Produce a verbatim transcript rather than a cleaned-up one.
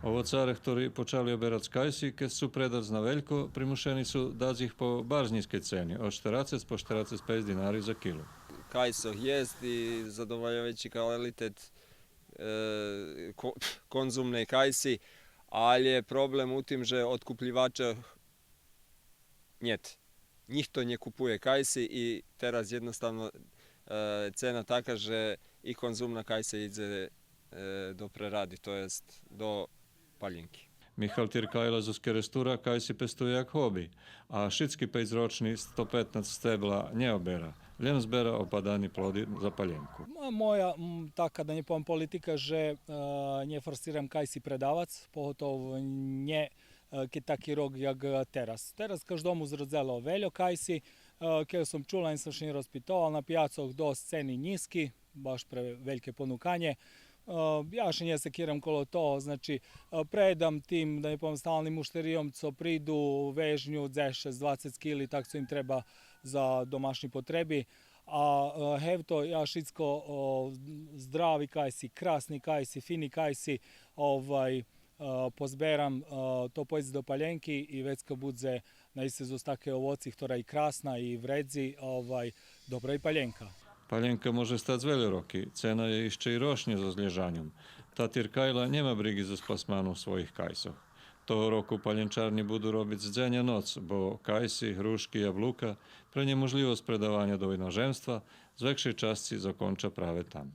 Овоцаре хтори почали оберац кайси, кед сцу предац на велько, примушени су дац их по барз нїзкей цени, од штерацец по штерацец пейц динари за килу. Кайсох єст и задоволявајући квалитет, е, ко-, конзумней кайси, алє є проблем у тим же откуплївачох нєт. Нїхто нє купує кайси и тераз єдноставно, е, цена така же и конзумна кайса идзе, е, до преради, то єст до палєнки. Михал Тиркайла зоз Керестура кайси пестує як хоби, а шицки пейцрочни сто петнац стебла нє обера, лєм збера опадани плоди за палєнку. М-, моя, м, така да нє повем политика же, е, нє форсирам кайси предавац, поготов нє, е, кед таки рок як, е, тераз. Тераз каждому зродзело вельо кайси, е, кед сом чул, анї сом ше нє розпитовал, на пияцох досц цени нїзки, баш пре вельке понуканє. Е, я ше нє секирам коло того, значи, е, предам тим, да нє повем, сталним муштерийом цо приду, вежню дзешец, двацец кили, так цо им треба за домашнї потреби. А, е, гевто, я шицко, о, здрави кайси, красни кайси, фини кайси, овай, е, позберам, е, то пойдзе до палєнки и вецка будзе наисце зоз такей овоци, хтора и красна, и вредзи, овай, добра и палєнка. Палєнка може стац вельо роки, цена є ище и рошнє зоз лєжаньом. Та Тиркайла нєма бриґи зоз пласману своїх кайсох. Того року палєнчарнї буду робиц дзень а ноц, бо кайси, грушки, яблука пре нєможлївосц предаваня до иножемства з векшей часци законча праве там.